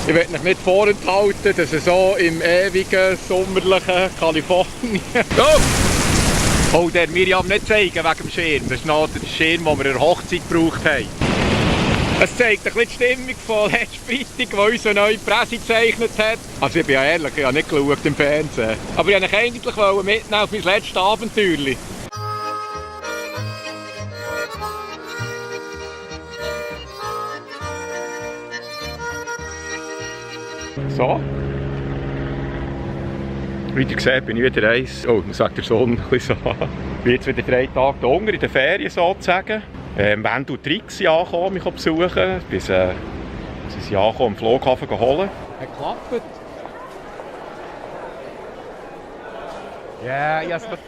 Ich will mich nicht vorenthalten, dass es so im ewigen, sommerlichen Kalifornien... Oh, der Miriam nicht zeigen wegen dem Schirm. Das ist noch der Schirm, den wir in der Hochzeit gebraucht haben. Es zeigt ein bisschen die Stimmung von letzten Freitag, die unsere neue Presse gezeichnet hat. Also ich bin ja ehrlich, ich habe nicht geschaut im Fernsehen. Aber ich wollte euch eigentlich mitnehmen auf mein letztes Abenteuer. So. Wie ihr seht, bin ich wieder eins. Oh, dann sagt der Sohn ein bisschen so. Ich bin jetzt wieder 3 Tage hier unten in den Ferien sozusagen. Wenn du Tricks ankommen, mich besuchen, bis sie ankommen, am Flughafen holen. Hat geklappt. Ja, yes. Und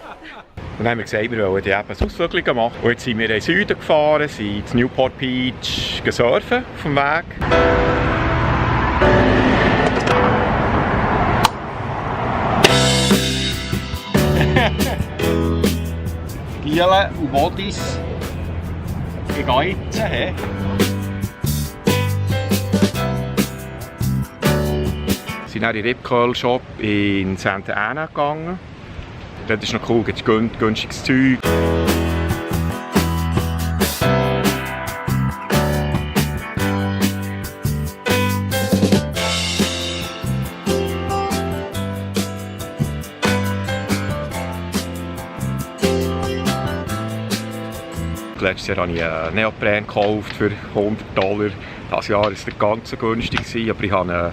dann haben wir gesagt, wir wollen eben Ausflüge machen. Und jetzt sind wir in den Süden gefahren, sind in Newport Beach surfen auf dem Weg. Gielen und Bodys. Ich gehe jetzt. Wir sind dann in den Rip Curl Shop in Santa Ana gegangen. Dort ist noch cool, es gibt günstiges Zeug. Letztes Jahr habe ich einen Neopren gekauft für $100. Dieses Jahr war es nicht ganz so günstig, aber ich habe einen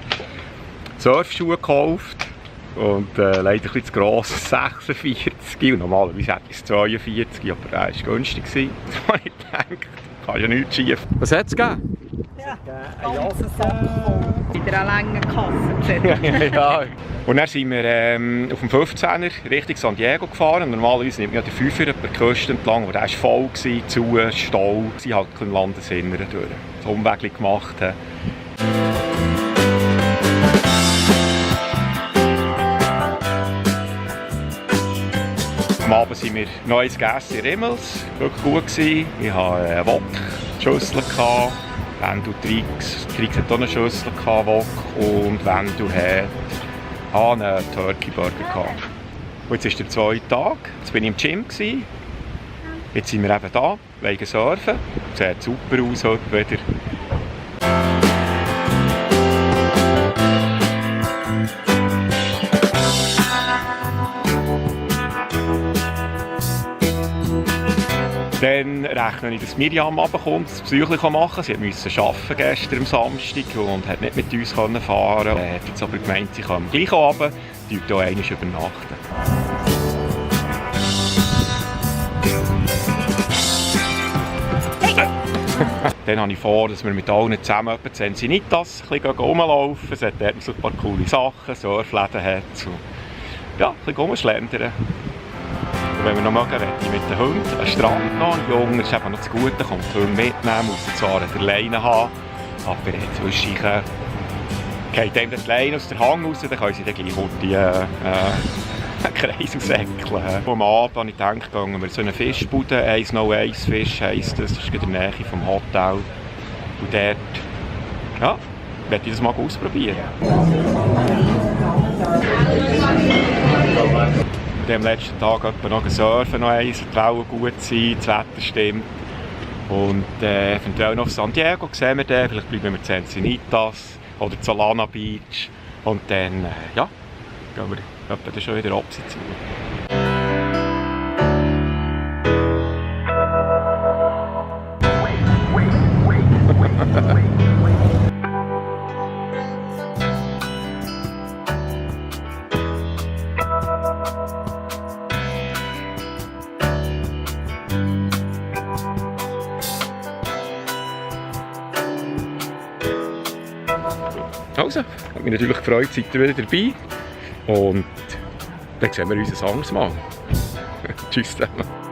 Surfschuhe gekauft. Und leider ein bisschen zu gross, 46. Und normalerweise hätte ich es 42, aber er war günstig. Da habe ich gedacht, kann ja nichts schief. Was hat es gegeben? Ja, ein ganzer Sack voll. Wieder eine lange Kasse. Ja. Und dann sind wir auf dem 15er Richtung San Diego gefahren. Normalerweise nimmt man ja den 5er per Küste entlang, aber der war voll, zu, Stau. Sie halt im Landesinneren durch. Das Umweg gemacht. Am Abend sind wir neues gegessen in Rimmels. Wirklich gut gewesen. Ich hatte eine Wok-Schüssel. Wendu Trix. Trix hat auch eine Schüssel Wok. Und Wendu hat einen Turkey Burger gehabt. Und jetzt ist der 2. Tag. Jetzt bin ich im Gym gewesen. Jetzt sind wir eben da, wegen Surfen. Es sieht super aus heute wieder. Dann rechne ich, dass Miriam runterkommt, das Psyche machen. Sie musste arbeiten gestern am Samstag und hat nicht mit uns fahren können. Hat jetzt aber gemeint, sie kann gleich runter, die hier einmal übernachten. Dann habe ich vor, dass wir mit allen zusammen etwa in Encinitas ein bisschen rumlaufen. Es hat dort so ein paar coole Sachen, Surfläden hat. Ja, ein bisschen rumschlendern. Und wenn wir noch mögen, möchte ich mit den Hunden an den Strand noch. Ein Junge ist eben noch zu gut, kann die Hunde mitnehmen, muss sie zwar an der Leine haben, aber inzwischen geht ihm die Leine aus der Hang raus, dann können sie dann gleich einen Kreis aussäckeln. Am Abend habe ich gedacht, gehen wir so eine Fischbude, Ice No Ice Fish heisst das ist in der Nähe vom Hotel. Und dort, ja, werde ich das mal ausprobieren. Und am letzten Tag noch surfen, noch eins, die Wellen gut sein, das Wetter stimmt. Und eventuell noch auf San Diego sehen wir den, vielleicht bleiben wir in Encinitas oder Solana Beach. Und dann, ja, gehen wir etwa schon wieder absitzen. Also, hat mich natürlich gefreut, seid ihr wieder dabei. Und dann sehen wir uns ein anderes Mal. Tschüss zusammen.